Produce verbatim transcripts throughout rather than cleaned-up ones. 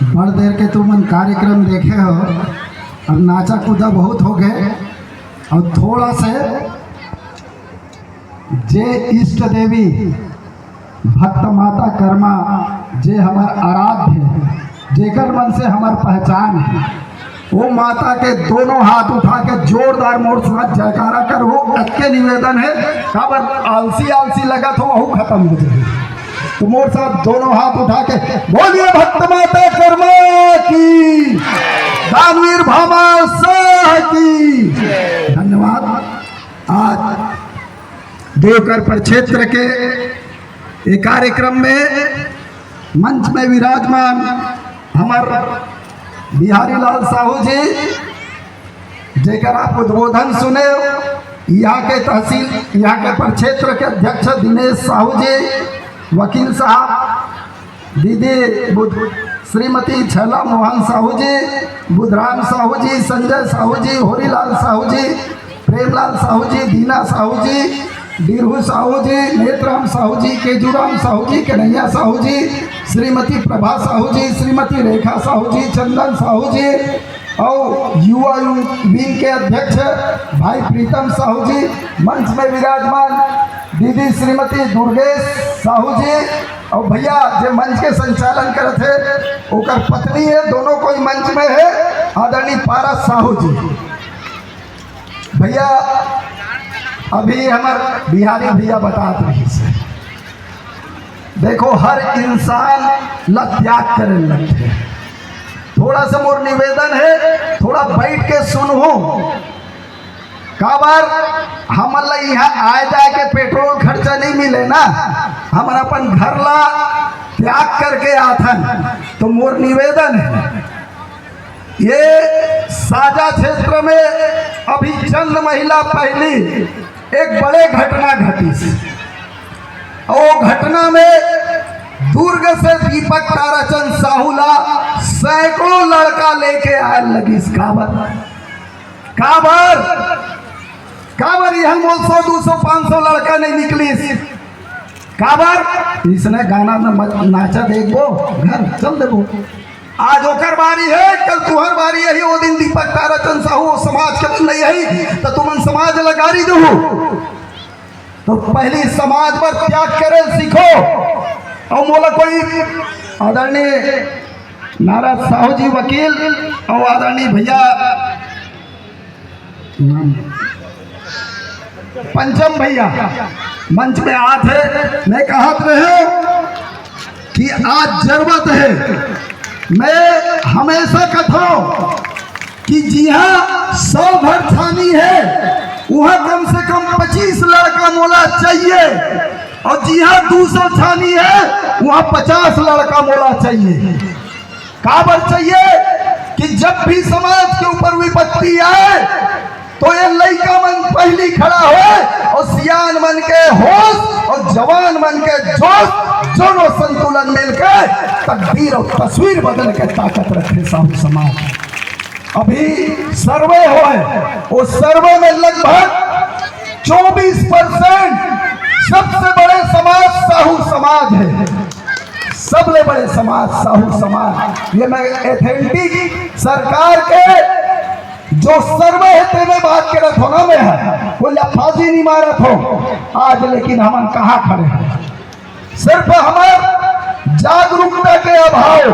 बड़ देर के तुमन कार्यक्रम देखे हो और नाचा कूदा बहुत हो गए, और थोड़ा से जे इष्ट देवी भक्त माता कर्मा, जे हमर आराध्य, जेकर मन से हमर पहचान है, वो माता के दोनों हाथ उठा के जोरदार मोर साथ जयकारा करहू। अतके निवेदन है, काबर आलसी आलसी लगत हो, वहू खत्म हो जाए। तो मोर साथ दोनों हाथ उठा के बोलिए भक्त माता कर्मा की, दानवीर भामा साह की। धन्यवाद। आज देवकर प्रक्षेत्र के ये कार्यक्रम में मंच में विराजमान हमर बिहारी लाल साहू जी, जेकर आप उद्बोधन सुने, यहाँ के तहसील, यहाँ के प्रक्षेत्र के अध्यक्ष दिनेश साहू जी, वकील साहब, दीदी बुध-, श्रीमती छैला मोहन साहू जी, बुधराम साहू जी, संजय साहू जी, होरीलाल साहू जी, प्रेमलाल साहू जी, दीना साहू जी, डीरू साहू जी, नेतराम साहू जी, केजूराम साहू जी, कन्हैया साहू जी, श्रीमती प्रभा साहू जी, श्रीमती रेखा साहू जी, चंदन साहू जी, और युवा विंग के अध्यक्ष भाई प्रीतम साहू जी, मंच में विराजमान दीदी श्रीमती दुर्गेश साहू जी, और भैया जे मंच के संचालन करत है, ओकर पत्नी है, दोनों कोई मंच में है, आदरणीय पारस साहू जी। भैया, अभी हमर बिहारी भैया बतात रहिस हे, देखो, हर इंसान ला त्याग करे लगथे। थोड़ा सा मोर निवेदन है, थोड़ा बैठ के सुनहू। काबर हमन ला यहाँ आए जाए के पेट्रोल खर्चा नहीं मिले ना, हमन अपन घर ला त्याग करके आथन। तो मोर निवेदन है, ये साजा क्षेत्र में अभी चंद महिला पहली एक बड़े घटना घटिस। वो घटना में दुर्ग से दीपक ताराचंद साहू ला सैकड़ों लड़का लेके आए लगिस। काबर, काबर, काबर यहाँ मोल सौ, दो सौ, पाँच सौ लड़का नहीं निकलिस? काबर इसने गाना में मत नाचा देखबो, घर चल देबो। आज ओकर बारी है, कल तुहर बारी यही। वो दिन दीपक ताराचंद साहू वो समाज के नहीं है, तो तुमन समाज ला गारी देहू। तो पहली समाज पर त्याग करे सीखो। और मोला कोई आदरणीय नाराज साहू जी वकील और आदरणीय भैया पंचम भैया मंच में आत है, मैं कहत रहे कि आज जरूरत है। मैं हमेशा कथो कि जिहाँ सौ घर छानी है, वहाँ कम से कम पच्चीस लड़का मोला चाहिए, और जिहाँ दो सौ छानी है, वहाँ पचास लड़का मोला चाहिए। काबर चाहिए कि जब भी समाज के ऊपर विपत्ति आए, तो ये लइका मन पहली खड़ा होए और सियान मन के होश और जवान मन के जोश, दोनों संतुलन मिलके तकदीर और तस्वीर बदल के ताकत रखे साहू समाज। अभी सर्वे होए, वो सर्वे में लगभग चौबीस परसेंट सबसे बड़े समाज साहू समाज है। सबले बड़े समाज साहू समाज। ये मैं अथेंटिक सरकार के जो सर्वे है, तेमे बात करत हो ना, मैं है कोई अफाजी नहीं मारत हो। आज लेकिन हमन कहाँ खड़े हैं? सिर्फ हमर जागरूकता के अभाव।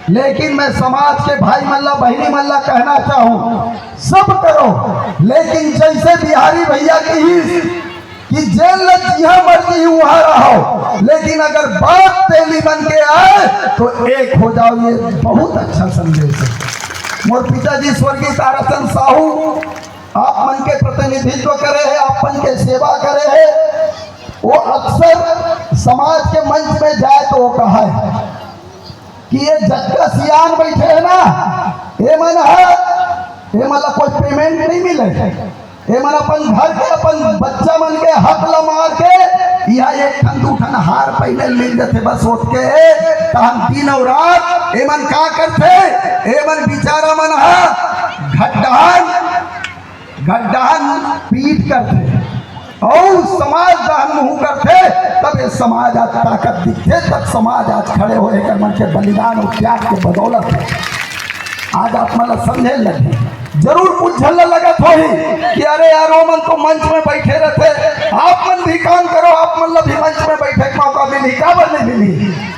लेकिन मैं समाज के भाई मन ला, बहिनी मन ला कहना चाहूँ, सब करो, लेकिन जैसे बिहारी भैया कहिस कि जेन ला जिहाँ मर्जी उहाँ रहो, लेकिन अगर बात तेली बन के आए तो एक हो जाओ। ये बहुत अच्छा संदेश है। मोर पिताजी स्वर्गीय ताराचंद साहू आप मन के प्रतिनिधित्व करे है, आप मन के सेवा करे है। वो अक्सर समाज के मंच में जाए तो वो कहा है कि ये जतका सियान बैठे है ना, ये मन है, ये मन ला कोई पेमेंट नहीं मिले। ये मन अपन घर के, अपन बच्चा मन के हक ला मार के यहाँ एक ठन दू ठन हार पहने मिल जथे, बस ओतके। तहन दिन और रात ये मन का करथे? ये मन बिचारा मन हा घड्डान, घड्डान पीट करथे। अउ समाज दहन मुहूं करथे, तब ये समाज आज ताकत दिखथे, तब समाज आज खड़े होए एकर मन के बलिदान अउ त्याग के बदौलत हे। आज आप मन ला समझे लगही, जरूर कुछ झन ला लगत होही कि अरे यार, वो मन तो मंच में बैठे रहथे, आप मन भी काम करो, आप मन ला भी मंच में बैठे के मौका मिलही, काबर नहीं मिलही?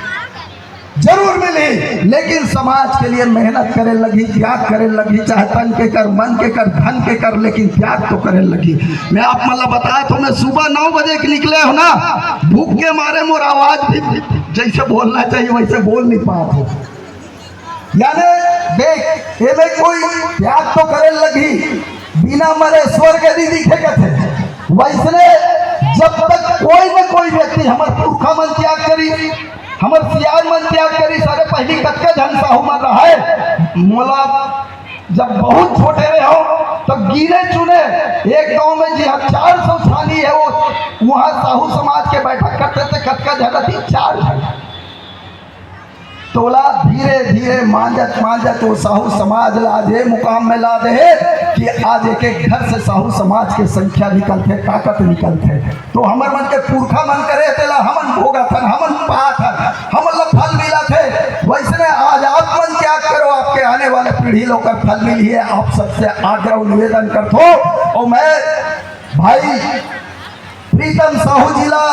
जरूर मिलही, लेकिन समाज के लिए मेहनत करे लगही, त्याग करे लगही, चाहे तन के कर, मन के कर, धन के कर, लेकिन त्याग तो करे लगही। मैं आप मन ला बतात हों, मैं सुबह नौ बजे के निकले हों ना, भूख के मारे मोर आवाज भी जैसे बोलना चाहिए वैसे बोल नहीं पात हों। याने देख, एमे कोई त्याग तो करे लगही, बिना मरे स्वर्ग नहीं दिखे कथे। वैसने जब तक कोई न कोई व्यक्ति, हमर पुरखा मन त्याग करिस, हमर सियान मन त्याग करिस, अरे पहली कतका झन साहू मन रहय, मोला जब बहुत छोटे रहे हों, तो गिने चुने एक गांव में जी हाँ चार सौ छानी हे, वो वहाँ साहू समाज के बैठक करथे, कतका झन रहिस, चार झन। तोला धीरे धीरे मांजत मांजत वो साहू समाज ला आज ये मुकाम में ला दे हे कि आज एक एक घर से साहू समाज के संख्या निकलथे, ताकत निकलथे। तो हमर मन के पुरखा मन करे तेला हमन भोगत हन, हमन पात हन, हमन ला फल मिलत हे। वैसने आज आप मन त्याग करो, आपके आने वाले पीढ़ी ला ओकर फल मिलही। आप सबसे आग्रह निवेदन करथों। अउ मैं भाई प्रीतम साहू जी ला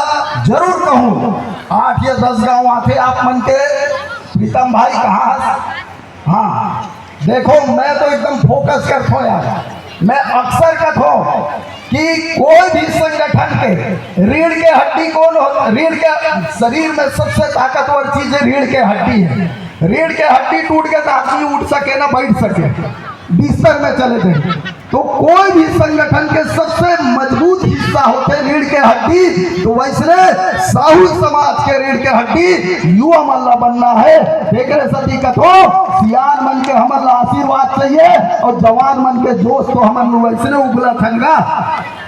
जरूर कहूँ, आठ या दस गांव आथे आप मन के। प्रीतम भाई कहाँ हस? हाँ, देखो, मैं तो एकदम फोकस करथों यार। मैं अक्सर कथों कि कोई भी संगठन के रीढ़ के हड्डी कौन हो, रीढ़ के, शरीर में सबसे ताकतवर चीज रीढ़ के हड्डी हे। रीढ़ के हड्डी टूट गे तो आदमी उठ सके ना बैठ सके, बिस्तर में चले जाए। तो कोई भी संगठन के सबसे मजबूत हिस्सा होथे रीढ़ के हड्डी। तो वैसने साहू समाज के रीढ़ के हड्डी युवा मन ला बनना हे। एकरे सेती कथों, सियान मन के हमन ला आशीर्वाद चाहिए अउ जवान मन के जोश तो हमन वैसने उगलत हन गा।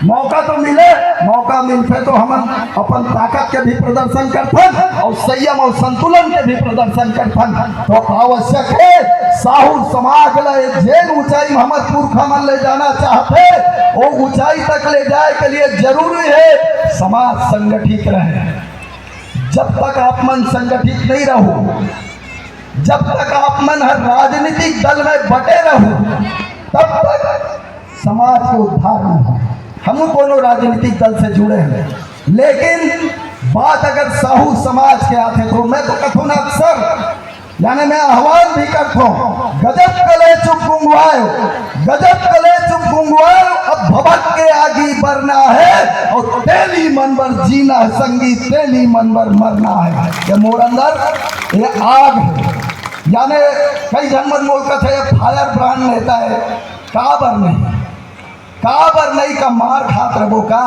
मौका तो मिले, मौका मिलथे तो हमन अपन ताकत के भी प्रदर्शन करथन अउ संयम अउ संतुलन के भी प्रदर्शन करथन। तो आवश्यक हे, साहू समाज ला ये जेन ऊंचाई में हमर पुरखा मन ले जाना चाहथे, वो ऊंचाई तक ले जाए के लिए जरूरी हे समाज संगठित रहे। जब तक आप मन संगठित नहीं रहो, जब तक आप मन हर राजनीतिक दल में बटे रहो, तब तक समाज के उद्धार नहीं हो। हमू कोनो राजनीतिक दल से जुड़े हन, लेकिन बात अगर साहू समाज के आथे तो मैं तो कथों ना अक्सर, याने मैं आह्वान भी करथों, गजब कलेचुप गुंगवायो, गजब कलेचुप गुंगवायो, अब भभक के आगी बरना हे अउ तेली मन बर जीना हे संगी, तेली मन बर मरना हे। ये मोर अंदर ये आग हे। याने कई झन मन मोला कथे, ये फायर ब्रांड नेता हे, काबर नहीं, काबर नहीं का मार खात रहिबो का?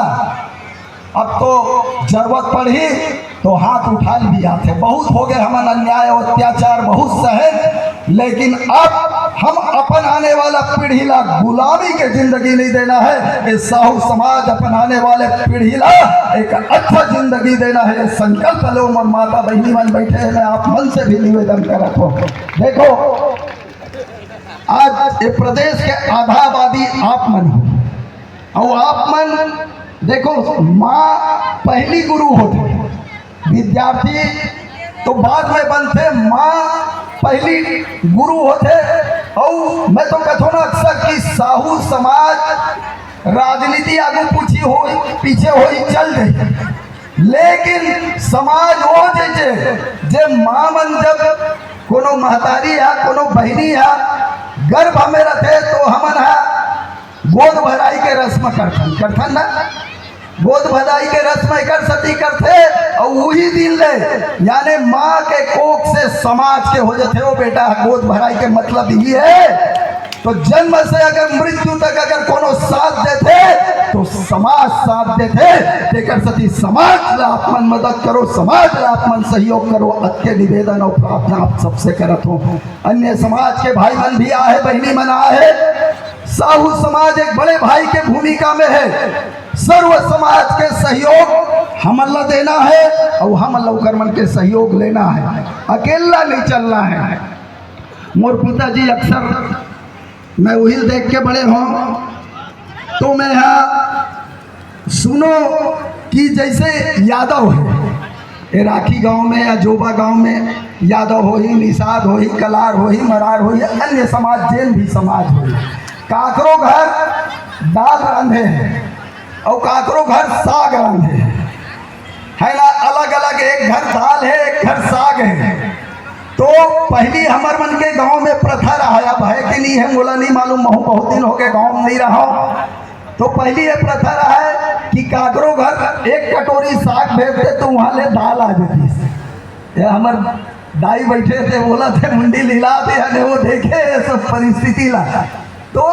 अब तो जरूरत पड़ही तो हाथ उठाए ल भी आथे। बहुत हो गए हमन अन्याय अउ अत्याचार, बहुत सहे, लेकिन अब हम अपन आने वाला पीढ़ी ला गुलामी के जिंदगी नहीं देना हे। ये साहू समाज अपन आने वाले पीढ़ी ला एक अच्छा जिंदगी देना हे। ये संकल्प लो, मोर माता बहिनी मन बैठे हे, मैं आप मन से भी निवेदन करत हों। देखो, आज ये प्रदेश के आधा आबादी आप मन हो, अउ आप मन देखो, माँ पहली गुरु होथे, विद्यार्थी तो बाद में बनथे, माँ पहली गुरु होथे। अउ मैं तो कथों ना अक्सर कि साहू समाज राजनीति आगू पूछी होई, पीछे होई, चल दे, लेकिन समाज वो जे, जे, जे माँ मन जब कोनो महतारी या कोनो बहिनी या गर्भ में रथे तो हमन हा गोद भराई के रस्म करथन, करथन ना? गोद भराई के रस्म एकर सेती करथे, अउ उही दिन ले, याने माँ के कोख से समाज के हो जथे। ओ बेटा, गोद भराई के मतलब इही हे। तो जन्म से अगर मृत्यु तक अगर कोनो साथ देथे, तो समाज साथ देथे। तेकर सेती समाज ला आप मन मदद करो, समाज ला आप मन सहयोग करो। अतके निवेदन अउ प्रार्थना आप सबसे करत हों। अन्य समाज के भाई मन भी आहे, बहिनी मन आहे। साहू समाज एक बड़े भाई के भूमिका में हे। सर्व समाज के सहयोग हमन ला देना हे अउ हमन ला ओकर मन के सहयोग लेना हे, अकेला नहीं चलना हे। मोर पिताजी अक्सर, मैं उही ल देख के बड़े हों, तो मैं हा सुनो कि जैसे यादव है, ये राखी गांव में या जोबा गांव में यादव होही, निषाद होही, कलार होही, मरार होही, अन्य समाज, जेन भी समाज होही, काकरो घर दाल रांधे हैं और काकरो घर साग रांधे हैं, है ना? अलग अलग, एक घर दाल है, एक घर साग है। तो पहली हमर मन के गांव में प्रथा रहा, अब है कि नहीं है मोला नहीं मालूम, महू बहुत दिन हो गए गांव में नहीं रहा। तो पहली ये प्रथा रहा है कि काकरो घर एक कटोरी साग भेजते तो वहां ले दाल आ जाती। ये हमर दाई बैठे थे, बोला थे मुंडी लिला दे, अरे वो देखे ये सब परिस्थिति ला। तो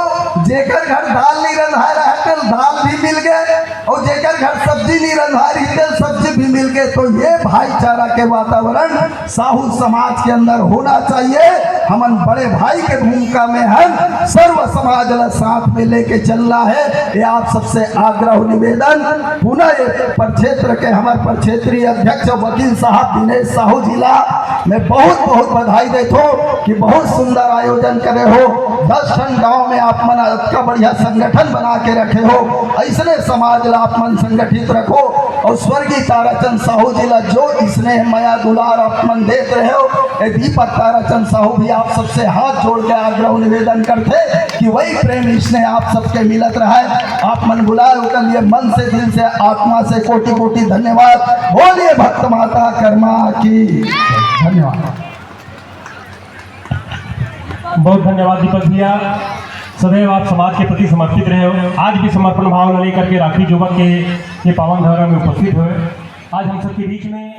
जेकर घर दाल नहीं रंधा रहा, तेल दाल भी मिल गए, और जेकर घर सब्जी नहीं रंधा रही, तेल सब्जी भी मिल गए। तो ये भाईचारा के वातावरण साहू समाज के अंदर होना चाहिए। हमन बड़े भाई के भूमिका में हन, सर्व समाज ला साथ में लेके चलना है। ये आप सबसे आग्रह निवेदन। पुनः ये प्रक्षेत्र के हमर प्रक्षेत्रीय अध्यक्ष वकील साहब दिनेश साहू जी ला मैं बहुत बहुत बधाई देथो कि बहुत सुंदर आयोजन करे हो। दस ठन गांव में आप मन अतका बढ़िया संगठन बना के रखे हो, ऐसने समाज ला आप मन संगठित रखो। और स्वर्गीय ताराचंद साहू जी ला जो स्नेह, मया, दुलार आप मन देत रहे हो, ये दीपक ताराचंद साहू भी आप सबसे हाथ जोड़ के आग्रह निवेदन करते कि वही प्रेम स्नेह आप सबके मिलत रहे। आप मन बुलाए ओकर लिए मन से, दिल से, आत्मा से कोटि कोटि धन्यवाद। बोलिए भक्त माता कर्मा की। धन्यवाद। बहुत धन्यवाद दीपक भैया, सदैव आप समाज के प्रति समर्पित रहे हो। आज भी समर्पण भावना लेकर के राखी जोबा के ये पावन धारा में उपस्थित हुए। आज हम सबके बीच में